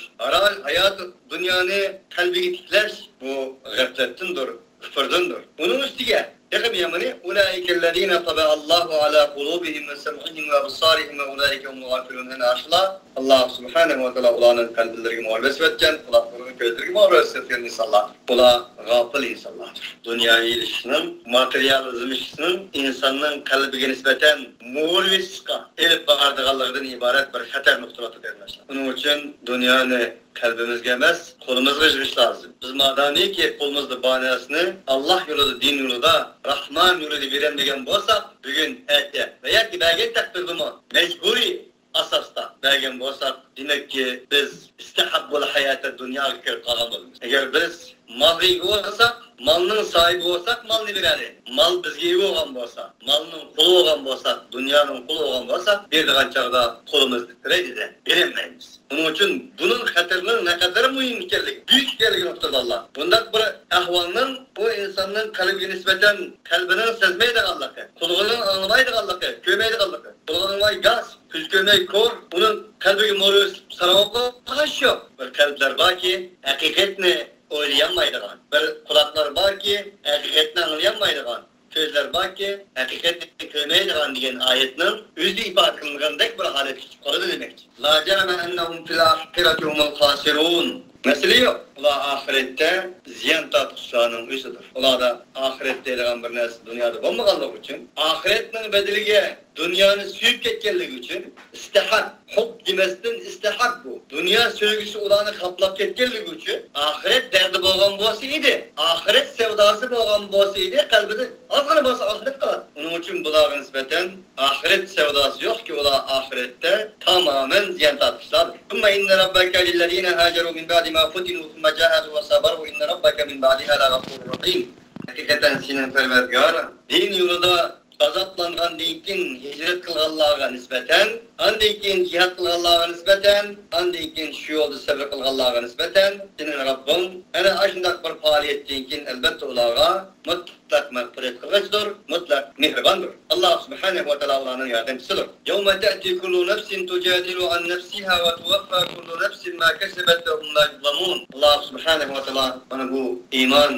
ھاياتى دۇنيانى قەلبىگە تىكلەش، بۇ غەپلەتتىندۇر، كۇپۇردىندۇر. ئۇنىڭ ئۈستىگە تېخىمۇ يامىنى، أولئك الذين طبع الله على قلوبهم وسمعهم وأبصارهم وأولئك هم الغافلون. ئەنە ئاشۇلار، ئاللا سۇبھانەھۇ ۋە تائالا ئۇلارنىڭ قەلبلىرىگە مۆھۈر بېسىۋەتكەن، قۇلاقلىرىغا، كۆزلىرىگە مۆھۈر بېسىۋەتكەن ئىنسانلار. ئۇلار غاپىل ئىنسانلاردۇر. دۇنياۋىلىشىشنىڭ، ماتېرىيالىزملىشىشنىڭ ئىنساننىڭ قەلبىگە نىسبەتەن مۆھۈر بېسىشقا ئېلىپ بارىدىغانلىقىدىن ئىبارەت بىر خەتەرنى ئۇقتۇرۇۋاتىدۇ، قېرىنداشلار. ئۇنىڭ ئۈچۈن دۇنيانى قەلبىمىزگە ئەمەس، قولىمىزغا يىغىش لازىم. بىز مادامىكى قولىمىزدا بار نەرسىنى ئاللا يولىدا، دىن يولىدا، راھمان يولىدا بېرەلمىگەن بولساق، بۈگۈن، ئەتە ۋە ياكى بەرگەن تەقدىردىمۇ مەجبۇرىي ئاساستا بەرگەن بولساق، دېمەككى، بىز ئىستەھەببۇل ھاياتە دۇنياغا كىرىپ قالغان بولىمىز. ئەگەر بىز مالغا ئىگە بولساق، مالنىڭ ساھىبى بولساق، مالنى بېرەلەيمىز. مال بىزگە ئىگە بولغان بولسا، مالنىڭ قۇلى بولغان بولساق، دۇنيانىڭ قۇلى بولغان بولساق، بېرىدىغان چاغدا قولىمىز تىترەيدۇ-دە، بېرەلمەيمىز. ئۇنىڭ ئۈچۈن بۇنىڭ خەتىرىنىڭ نەقەدەر مۇھىم ئىكەنلىكى، بۈيۈك ئىكەنلىكىنى ئۇقتۇرىدۇ ئاللا. بۇنداق بىر ئەھۋالنىڭ بۇ ئىنساننىڭ قەلبىگە نىسبەتەن قەلبىنىڭ سەزمەيدىغانلىقى، قۇلىقىنىڭ ئاڭلىمايدىغانلىقى، كۆرمەيدىغانلىقى، قۇلىقىنىڭ ۋاي گاس، كۆزى كۆرمەي كور، ئۇنىڭ قەلبىگە مۆھۈر سېلىپ ساراڭ قىلغان ئىش يوق. بىر قەلبلەر باركى، ھەقىقەتنى ئويلىيالمايدىغان، بىر قۇلاقلار باركى، ھەقىقەتنى ئاڭلىيالمايدىغان، كۆزلەر باركى، ھەقىقەتنى كۆرمەيدىغان دېگەن ئايەتنىڭ ئۆزىدە ئىپادە قىلىنغاندەك بىر ھالەتكە چۈشۈپ قالىدۇ دېمەكچى. لا جرم أنهم في الآخرة هم الخاسرون. مەسىلە يوق. ئۇلار ئاخىرەتتە زىيان تارتقۇچىلارنىڭ ئۆزىدۇر. ئۇلاردا ئاخىرەت دەيدىغان بىر نەرسە دۇنيادا بولمىغانلىقى ئۈچۈن، ئاخىرەتنىڭ بەدىلىگە دۇنيانى سۆيۈپ كەتكەنلىكى ئۈچۈن، ئىستىھەب، ھۇب دېمەستىن ئىستىھەب بۇ. دۇنيا سۆيگۈسى ئۇلارنى قاپلاپ كەتكەنلىكى ئۈچۈن، ئاخىرەت دەردى بولغان بولسا ئىدى، ئاخىرەت سەۋداسى بولغان بولسا ئىدى، قەلبىدە ئازغىنا بولسا ئاخىرەت قالاتتى. ئۇنىڭ ئۈچۈن بۇلارغا نىسبەتەن ئاخىرەت سەۋداسى يوقكى، ئۇلار ئاخىرەتتە تامامەن زىيان تارتقۇچىلاردۇر. ثم إن ربك للذين هاجروا من بعد ما فتنوا ثم جاهدوا وصبروا إن ربك من بعدها لغفور رحيم. ھەقىقەتەن سېنىڭ پەرۋەردىگارىڭ دىن يولىدا ئازابلانغاندىن كېيىن ھىجرەت قىلغانلارغا نىسبەتەن، ئاندىن كېيىن جىھاد قىلغانلارغا نىسبەتەن، ئاندىن كېيىن شۇ يولدا سەۋر قىلغانلارغا نىسبەتەن سېنىڭ رەببىڭ ئەنە ئاشۇنداق بىر پائالىيەتتىن كېيىن ئەلبەتتە ئۇلارغا مۇتلەق مەغپىرەت قىلغۇچىدۇر، مۇتلەق مېھرىباندۇر. ئاللا سۇبھانەھۇ ۋە تائالا ئۇلارنىڭ ياردەمچىسىدۇر. يوم تأتي كل نفس تجادل عن نفسها وتوفى كل نفس ما كسبت وهم لا يظلمون. ئاللا سۇبھانەھۇ ۋە تائالا مانا بۇ ئىمان،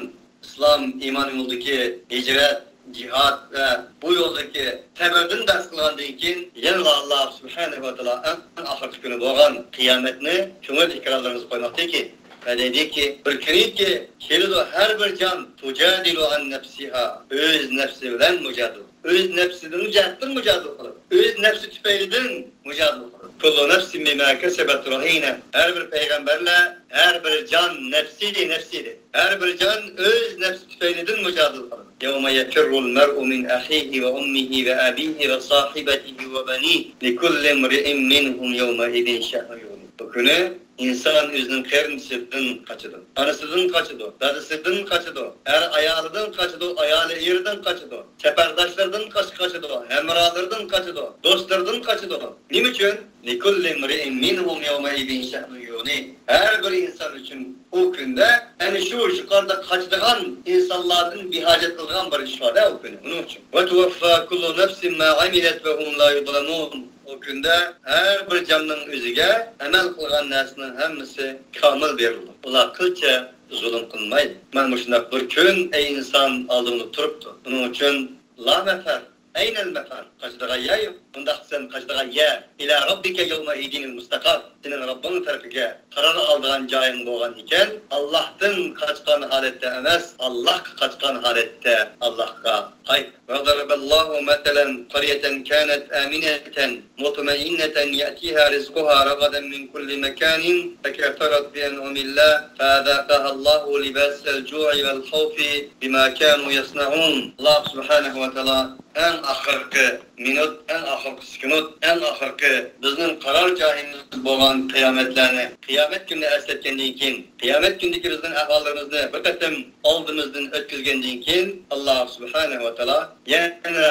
ئىسلام، ئىمان يولىدىكى ھىجرەت، جىھاد ۋە بۇ يولدىكى سەۋردىن بەھس قىلغاندىن كېيىن، يەنىلا ئاللا سۇبھانەھۇ ۋە تائالا ئەڭ ئاخىرقى كۈنى بولغان قىيامەتنى كۆڭۈل ئېكرانلىرىمىزغا قويماقتىكى ۋە دەيدىكى، بىر كۈنىكى كېلىدۇ، ھەر بىر جان تجادل عن نفسها، ئۆز نەپسى بىلەن مۇجادىلە، ئۆز نەپسىدىن جەھەتتىن مۇجادىلە قىلىدۇ، ئۆز نەپسى تۈپەيلىدىن مۇجادىلە قىلىدۇ. كل نفس بما كسبت رهينة. ھەر بىر پەيغەمبەرلەر، ھەر بىر جان نەپسى، نەپسى دەيدۇ. ھەر بىر جان ئۆز نەپسى تۈپەيلىدىن مۇجادىلە قىلىدۇ. يوم يفر المرء من أخيه وأمه وأبيه وصاحبته وبنيه لكل امرئ منهم يومئذ شأن يغنيه. بۇ كۈنى ئىنسان ئۆزىنىڭ قېرىندىشىدىن قاچىدۇ، ئانىسىدىن قاچىدۇ، دادىسىدىن قاچىدۇ، ئەر ئايالىدىن قاچىدۇ، ئايالى ئېرىدىن قاچىدۇ، چەپەرداشلىرىدىن قاچ-، قاچىدۇ، ھەمراھلىرىدىن قاچىدۇ، دوستلىرىدىن قاچىدۇ. نېمە ئۈچۈن؟ لِكُلِّ امْرِئٍ مِّنْهُمْ يَوْمَئِذٍ شَأْنٌ يُغْنِيهِ. ھەر بىر ئىنسان ئۈچۈن ئۇ كۈندە ئەنە شۇ يۇقىرىدا قاچىدىغان ئىنسانلاردىن بىھاجەت قىلغان بىر ئىش بار-دە ئۇ كۈنى ئۇنىڭ ئۈچۈن. وَتُوَفَّى كُلُّ نَفْسٍ مَا عَمِلَتْ وَهُمْ لَا يُظْلَمُونَ. ئۇ كۈندە ھەر بىر جاننىڭ ئۆزىگە ئەمەل قىلغان نەرسىنىڭ ھەممىسى كامىل بېرىلىدۇ. ئۇلار قىلچە زۇلۇم قىلمايدۇ. مانا مۇشۇنداق بىر كۈن، ئەي ئىنسان، ئالدىڭدا تۇرۇپتۇ. ئۇنىڭ ئۈچۈن لا مەفەر، ئەينەل مەفەر، قاچىدىغان يەر يوق. ئۇنداق سەن قاچىدىغان يەر، إِلَىٰ رَبِّكَ يَوْمَئِذٍ الْمُسْتَقَرُّ، سېنىڭ رەببىڭ تەرىپىگە قارار ئالىدىغان جايىڭ بولغان ئىكەن، ئاللاھتىن قاچقان ھالەتتە ئەمەس، ئاللاھقا قاچقان ھالەتتە ئاللاھقا قايت. وَضَرَبَ اللَّهُ مَثَلًا قَرْيَةً كَانَتْ آمِنَةً مُطْمَئِنَّةً يَأْتِيهَا رِزْقُهَا رَغَدًا مِّن كُلِّ مَكَانٍ فَكَفَرَتْ بِأَنْعُمِ اللَّهِ فَأَذَاقَهَا اللَّهُ لِبَاسَ الْجُوعِ وَالْخَوْفِ بِمَا كَانُوا يَصْنَعُونَ. ئاللاھ سۇبھانەھۇ ۋە تائالا ئەڭ ئاخىرقى مىنۇت، ئەڭ ئاخىرقى سېكۇنت، ئەڭ ئاخىرقى بىزنىڭ قارار جايىمىز بولغان قىيامەتلەرنى، قىيامەت كۈنىنى ئەسلەتكەندىن كېيىن، قىيامەت كۈنىدىكى بىزنىڭ ئەھۋاللىرىمىزنى بىر قېتىم ئالدىمىزدىن ئۆتكۈزگەندىن كېيىن، ئاللاھ سۇبھانەھۇ ۋە تائالا يەنە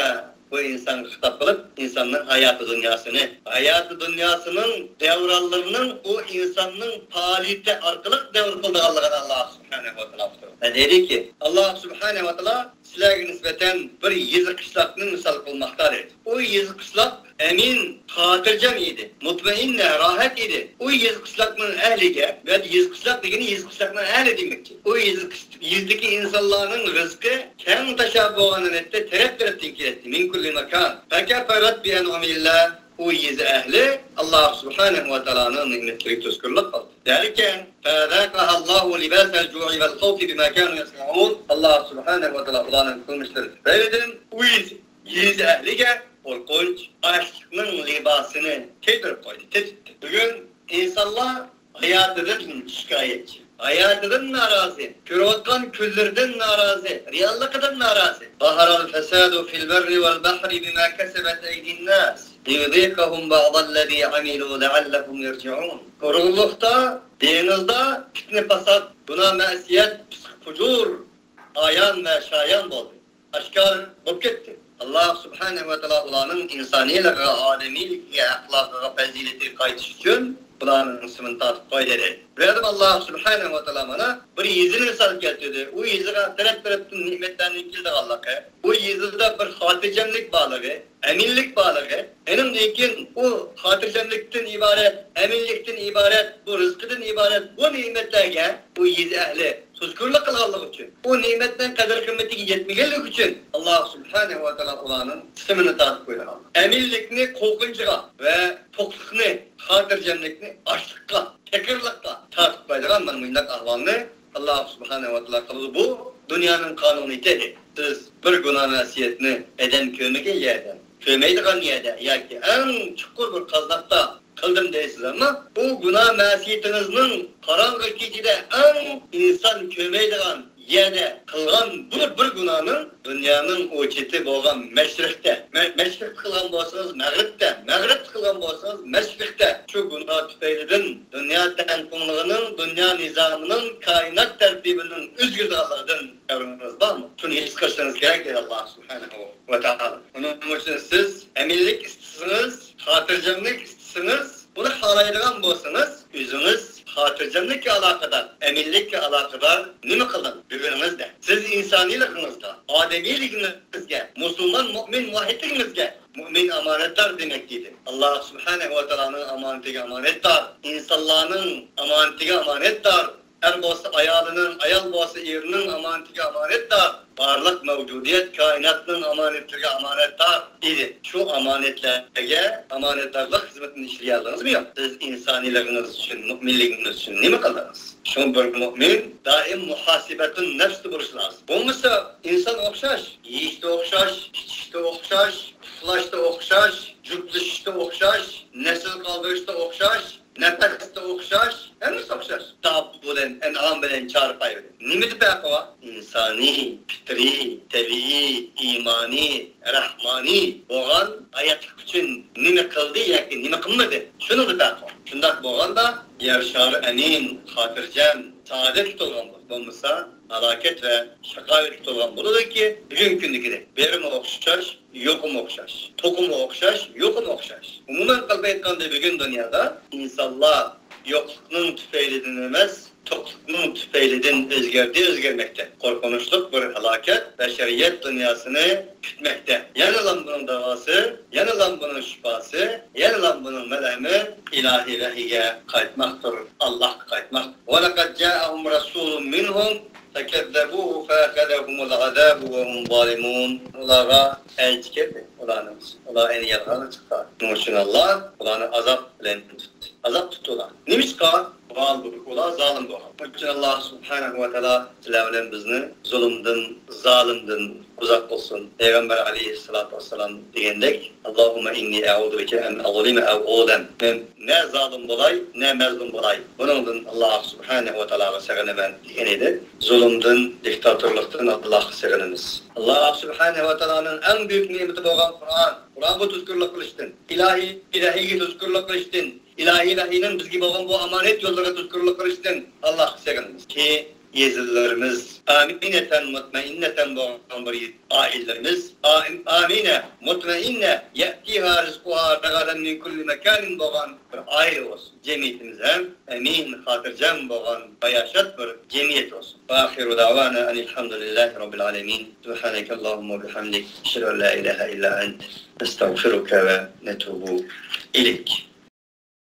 بۇ ئىنسانغا خىتاب قىلىپ، ئىنساننىڭ ھاياتى دۇنياسىنى، ھاياتى دۇنياسىنىڭ دەۋرانلىرىنىڭ ئۇ ئىنساننىڭ پائالىيىتى ئارقىلىق دەۋر قىلىدىغانلىقىنى ئاللاھ سۇبھانەھۇ ۋە تائالا ئۇقتۇرۇۋاتىدۇ. دەيدىكى، ئاللاھ سۇبھانەھۇ ۋە تائالا سىلەرگە نىسبەتەن بىر يېزا قىشلاقنى مىسال قىلماقتا دەيدۇ. ئۇ يېزا قىشلاق ئەمىن، خاتىرجەم ئىدى، مۇتمەئىننە، راھەت ئىدى. ئۇ يېزا قىشلاقنىڭ ئەھلىگە، بۇ يەردە يېزا قىشلاق دېگىنى يېزا قىشلاقنىڭ ئەھلى دېمەكچى. ئۇ يېزا قىش-، يېزىدىكى ئىنسانلارنىڭ رىزقى كەڭ تاشا بولغان ھالەتتە تەرەپ-تەرەپتىن كېلەتتى. مىن كۇللى ماكان. فەكەفەرەت بىئەنئۇمىللاھ. ئۇ يېزا ئەھلى ئاللاھ سۇبھانەھۇ ۋە تائالانىڭ نېمەتلىرىگە تۇزكورلۇق قىلدى. دەلىكەن، فەزاقەھەللاھۇ لىباسەل جۇئى ۋەل خەۋفى بىما كانۇ يەسنەئۇن. ئاللاھ سۇبھانەھۇ ۋە تائالا ئۇلارنىڭ قىلمىشلىرى تۈپەيلىدىن ئۇ يېزا، يېزا ئەھلىگە قورقۇنچ، ئاچلىقنىڭ لىباسىنى كىيدۈرۈپ قويدى، تېتىتتى. بۈگۈن ئىنسانلار ھاياتىدىن شىكايەتچى، ھاياتىدىن نارازى، كۆرۈۋاتقان كۈنلىرىدىن نارازى، رېئاللىقىدىن نارازى. ظهر الفساد في البر والبحر بما كسبت أيدي الناس ليذيقهم بعض الذي عملوا لعلهم يرجعون. قۇرغۇنلۇقتا، دېڭىزدا پىتنە-پاسات، گۇناھ-مەسىيەت، پىسقى-پۇجۇر ئايان ۋە شايان بولدى. ئاشكارا بولۇپ كەتتى. ئاللاھ سۇبھانەھۇ ۋە تائالا ئۇلارنىڭ ئىنسانىيلىقىغا، ئادىمىيلىكىگە، ئەخلاقىغا، پەزىلىتىگە قايتىش ئۈچۈن بۇلارنىڭ ئىسمىنى تارتىپ قويدى دەيدۇ. بۇ يەردە ئاللاھ سۇبھانەھۇ ۋە تائالا مانا بىر يېزىنى مىسال كەلتۈردى. ئۇ يېزىغا تەرەپ-تەرەپتىن نېمەتلەرنىڭ كېلىدىغانلىقى، ئۇ يېزىدا بىر خاتىرجەملىك بارلىقى، ئەمىنلىك بارلىقى، ئېنىڭدىن كېيىن ئۇ خاتىرجەملىكتىن ئىبارەت، ئەمىنلىكتىن ئىبارەت، بۇ رىزقىدىن ئىبارەت بۇ نېمەتلەرگە ئۇ يېزا ئەھلى تۇزكورلۇق قىلغانلىقى ئۈچۈن، ئۇ نېمەتنىڭ قەدىر-قىممىتىگە يەتمىگەنلىكى ئۈچۈن ئاللاھ سۇبھانەھۇ ۋە تائالا ئۇلارنىڭ ئىسمىنى تارتىپ قويىدىغان. ئەمىنلىكنى قورقۇنچقا ۋە توقلۇقنى، خاتىرجەملىكنى ئاچلىققا، پېقىرلىققا تارتىپ قويىدىغان مانا مۇنداق ئەھۋالنى ئاللاھ سۇبھانەھۇ ۋە تائالا قىلىدۇ. بۇ دۇنيانىڭ قانۇنىيىتى. سىز بىر گۇناھ-مەسىيەتنى ئادەم كۆرمىگەن يەردە، كۆرمەيدىغان يەردە ياكى ئەڭ چوڭقۇر بىر قازناقتا قىلدىم دەيسىز، ئەمما بۇ گۇناھ-مەسىيىتىڭىزنىڭ قاراڭغۇ كېچىدە ئەڭ ئىنسان كۆرمەيدىغان يەردە قىلغان بۇ بىر گۇناھنىڭ دۇنيانىڭ ئۇ چېتى بولغان مەشرىقتە، مە-، مەشرىقتە قىلغان بولسىڭىز مەغرىبتە، مەغرىبتە قىلغان بولسىڭىز مەشرىقتە، شۇ گۇناھ تۈپەيلىدىن دۇنيا تەڭپۇڭلۇقىنىڭ، دۇنيا نىزامىنىڭ، كائىنات تەرتىبىنىڭ ئۆزگىرىدىغانلىقىدىن خەۋىرىڭىز بارمۇ؟ شۇنى ھېس قىلىشىڭىز كېرەك دەيدۇ ئاللاھ سۇبھانەھۇ ۋە تائالا. ئۇنىڭ ئۈچۈن سىز ئەمىنلىك ئىستىسىڭىز، خاتىرجەملىك ئىستىسىڭىز، بۇنى خالايدىغان بولسىڭىز، ئۆزىڭىز خاتىرجەملىككە ئالاقىدار، ئەمىنلىككە ئالاقىدار نېمە قىلدىڭىز بۈگۈنىڭىزدە؟ سىز ئىنسانىيلىقىڭىزغا، ئادەمىيلىكىڭىزگە، مۇسۇلمان، مۆمىن، مۇۋەھھىدلىكىڭىزگە، مۆمىن ئامانەتدار دېمەك دېدى. ئاللاھ سۇبھانەھۇ ۋە تائالانىڭ ئامانىتىگە ئامانەتدار، ئىنسانلارنىڭ ئامانىتىگە ئامانەتدار. ئەر بولسا ئايالىنىڭ، ئايال بولسا ئېرىنىڭ ئامانىتىگە ئامانەتدار. بارلىق مەۋجۇدىيەت، كائىناتنىڭ ئامانەتلىرىگە ئامانەتدار ئىدى. شۇ ئامانەتلەرگە ئامانەتدارلىق خىزمىتىنى ئىشلىيەلىدىڭىزمۇ يوق؟ سىز ئىنسانىيلىقىڭىز ئۈچۈن، مۆمىنلىكىڭىز ئۈچۈن نېمە قىلدىڭىز؟ شۇڭا بىر مۆمىن دائىم مۇھاسىبەتۇن نەپستە بولۇشى لازىم. بولمىسا ئىنسان ئوخشاش، يېيىشتە ئوخشاش، ئىچىشتە ئوخشاش، ئۇخلاشتا ئوخشاش، جۈپلىشىشتە ئوخشاش، نەسىل قالدۇرۇشتا ئوخشاش، نەپەستە ئوخشاش، ھەممىسى ئوخشاش. داب بىلەن، ئەنئام بىلەن، چارپاي بىلەن. نېمىدە پەرقى بار؟ ئىنسانىي، پىترىي، تەبىئىي، ئىمانىي، رەھمانىي بولغان ھاياتلىق ئۈچۈن نېمە قىلدى ياكى نېمە قىلمىدى؟ شۇنىڭدا پەرقى بار. شۇنداق بولغاندا، يەر شارى ئەمىن، خاتىرجەم، سائادەتكە تولغان بولىدۇ. بولمىسا، ھالاكەت ۋە شاقاۋەتكە تولغان بولىدۇكى، بۈگۈنكى كۈندىكىدەك بېرىمۇ ئوخشاش، يوقىمۇ ئوخشاش، توقىمۇ ئوخشاش، يوقىمۇ ئوخشاش. ئومۇمەن قىلىپ ئېيتقاندا، بۈگۈن دۇنيادا ئىنسانلار يوقلۇقنىڭ تۈپەيلىدىن ئەمەس، توقلۇقنىڭ تۈپەيلىدىن ئۆزگەردى، ئۆزگەرمەكتە. قورقۇنچلۇق بىر ھالاكەت بەشەرىيەت دۇنياسىنى كۈتمەكتە. يەنىلا بۇنىڭ داۋاسى، يەنىلا بۇنىڭ شىپاسى، يەنىلا بۇنىڭ مەلھىمى ئىلاھىي ۋەھىيگە قايتماقتۇر، ئاللاھقا قايتماق. ولقد جاءهم رسول منهم فكذبوه فأخذهم العذاب وهم ظالمون. ئۇلارغا ئەلچى كەلدى، ئۇلارنىڭ، ئۇلار يەنە يالغانغا چىققان. شۇنىڭ ئۈچۈن ئاللاھ ئۇلارنى ئازاب بىلەن تۇتتى. ئازاب تۇتتى ئۇلار. نېمىشقا؟ ھالبۇكى ئۇلار زالىم بولغان. شۇنىڭ ئۈچۈن ئاللاھ سۇبھانەھۇ ۋە تائالا سىلەر بىلەن بىزنى زۇلۇمدىن، زالىمدىن ئۇزاق قىلسۇن. پەيغەمبەر ئەلەيھىسسالاتۇ ۋەسسالام دېگەندەك، اللهم إني أعوذ بك أن أظلم أو أظلم. مەن نە زالىم بولاي، نە مەزلۇم بولاي. بۇنىڭدىن ئاللاھ سۇبھانەھۇ ۋە تائالاغا سېغىنىمەن دېگەن ئىدى. زۇلۇمدىن، دىكتاتورلۇقتىن ئاللاھقا سېغىنىمىز. ئاللاھ سۇبھانەھۇ ۋە تائالانىڭ ئەڭ بۈيۈك نېمىتى بولغان قۇرئان. قۇرئانغا تۈزكۈرلۈك قىلىشتىن، ئىلاھىي ۋەھىيگە تۈزكۈرلۈك قىلىشتىن، ئىلاھىي ۋەھىينىڭ بىزگە بولغان بۇ ئامانەت يوللىرىغا تۈزكۈرلۈك قىلىشتىن ئاللاھقا سېغىنىمىز. كى يېزىلىرىمىز ئامىنەتەن مۇتمەئىننەتەن بولغان بىر ئائىلىلىرىمىز، ئائىم-، ئامىنە مۇتمەئىننە يەتىھا رىزقۇھا رەغەدەن مىن كۇللى مەكانىن بولغان بىر ئائىلە بولسۇن. جەمئىيىتىمىز ھەم ئەمىن، خاتىرجەم بولغان باياشات بىر جەمئىيەت بولسۇن. وآخر دعوانا أن الحمد لله رب العالمين. سبحانك اللهم وبحمدك. أشهد أن لا إله إلا أنت. أستغفرك ونتوب إليك.